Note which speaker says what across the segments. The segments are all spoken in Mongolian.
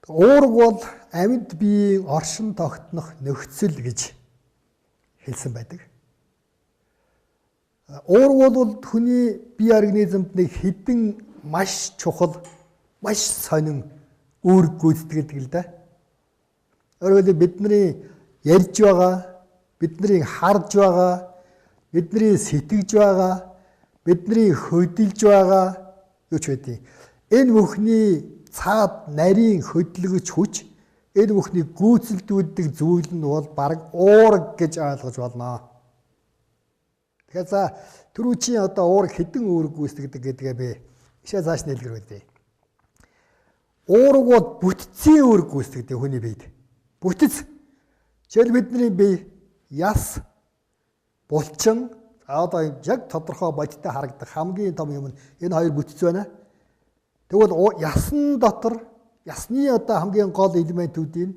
Speaker 1: Уураг бол амьд биеийн оршин тогтнох нөхцөл гэж хэлсэн байдаг. Уураг бол хүний бие организмд нэг хідэн маш чухал, маш сонин үүрэг гүйцэтгэдэг л да. Өөрөөр хэлбэл бидний ярьж байгаа, бидний харж байгаа, бидний сэтгэж байгаа, бидний хөдөлж байгаа юу ч байдیں۔ Энэ бүхний цаад нарийн хөдөлгөж хүч, энэ бүхний гүйцэлдүүлдэг зүйл нь бол бараг уураг гэж ойлгож болно. Тэгэхээр за түрүүчийн одоо уураг хэдэн үүрэг гүйцэтгэдэг гэдгээ би ишээ цааш нэлгэрүүлье. Уураг бол бүтцийн үүрэг гүйцэтгэдэг хүний биед. Бүтэц. Жишээл бидний бие яс, булчин, одоо яг тодорхой бодиттой харагдах хамгийн том юм нь энэ хоёр бүтэц байна. Тэгвэл ясан дотор ясны одоо хамгийн гол элементүүдийн,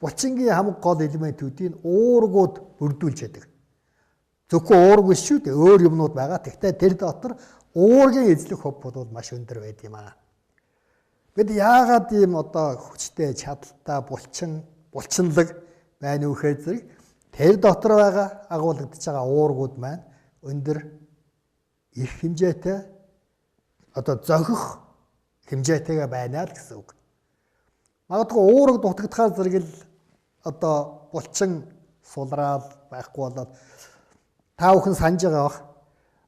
Speaker 1: булчингийн хамгийн гол элементүүдийн уургууд бүрдүүлж яадаг. Зөвхөн уург биш шүү дээ, өөр юмнууд байгаа. Тэгтээ тэр дотор уургийн эзлэх хөв бол маш өндөр байд юм аа. Бид яагаад ийм одоо хүчтэй, чадaltaй булчин, булчинлаг байна вэ гэхээр зэрэг тэр дотор байгаа агуулгадж байгаа уургууд маань өндөр их хэмжээтэй, одоо зохих хэмжээтэйгээ байна л гэсэн үг. Магадгүй уураг дутагдахаар зэрэг л одоо булчин сулраал байхгүй болоод та бүхэн санаж байгаа бах.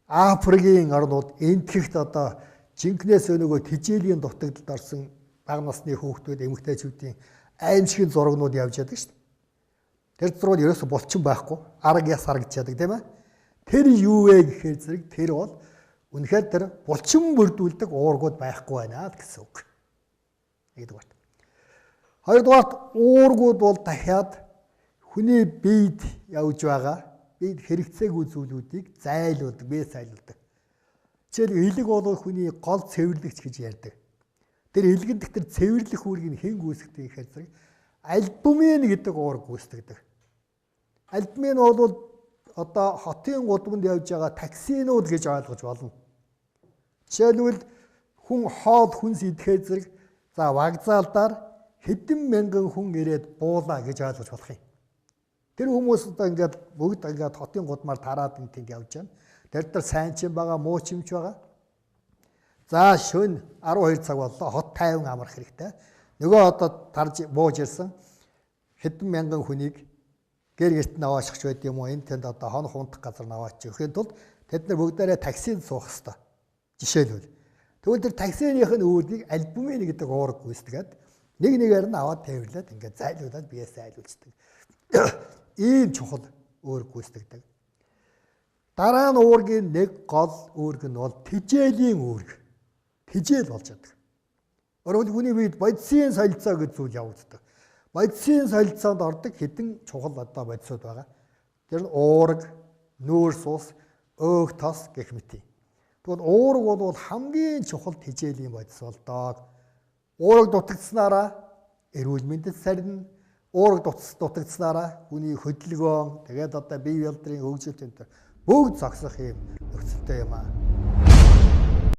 Speaker 1: Африкийн орнууд энтгэхт одоо жинкнээс нөгөө тижээлийн дутагдалд орсон бага насны хүүхдүүд, эмэгтэйчүүдийн аимшигын зурагнууд явж яадаг шүү дээ. Тэр зураг нь ерөөсө булчин байхгүй, арга яс харагдаж яадаг тийм ээ. Тэр юу вэ гэхээр зэрэг тэр бол үнэхээр тэр булчин бүрдүүлдэг уургууд байхгүй байна л гэсэн үг. Нэгдүгээрт. Хоёрдугаарт уургууд бол дахиад хүний биед явж байгаа бид хэрэгцээгүй зүйлүүдийг зайлуулдаг, бие зайлуулдаг. Жишээл элэг бол хүний гол цэвэрлэгч гэж ярьдаг. Тэр элгэн дэх тэр цэвэрлэх үүргийг хэн гүйцэтгэдэг гэхээр зэрэг альбумин гэдэг уург гүйцэтгэдэг. Альбумин бол одоо хотын гудамд явж байгаа таксинууд гэж ойлгож болно. Жишээлбэл хүн хоол хүнс идэхээр зэрэг за вокзалдаар хэдэн мянган хүн ирээд буулаа гэж ойлгож болох юм. Тэр хүмүүс одоо ингээд бүгд ингээд хотын гудмаар тараад энэ тэнд явж байна. Тэр дээр сайн ч юм байгаа, муу ч юм ч байгаа. За шөнө 12 цаг боллоо. Хот тайван амрах хэрэгтэй. Нөгөө одоо тарж бууж ирсэн хэдэн мянган хүнийг гэр гэрт нь аваачих байд юм уу? Энэ тэнд одоо хонох унтах газар нь аваач өгөхийн тулд тэд нар бүгдээрээ таксинд суух хэрэгтэй. Жишээлбэл. Тэгвэл тэр таксиных нь үүргийг альбумин гэдэг уураг гүйцэтгээд нэг нэгээр нь аваад тээвэрлээд ингээд зайлуулад биесээ айлуулцдаг. Ийм чухал үүрэг гүйцэтгэдэг. Дараа нь уургийн нэг гол үүрэг нь бол тижээлийн үүрэг. Тижээл болж яадаг. Өөрөөр хүний биед бодисын солилцоо гэж зүйл явагддаг. Бодисын солилцоонд ордог хэдэн чухал одоо бодисууд байгаа. Тэр нь уураг, нүүрс ус, өөх тос гэх мэт. Тэгвэл уураг бол хамгийн чухал тижээлийн бодис болдог. Уураг дутагдсанараа эрүүл мэндэд сарна. Уураг дутагдсанараа хүний хөдөлгөөн, тэгээд одоо бие ялдрын хөгжилт энэ бүгд зогсох юм нөхцөлтэй юм аа.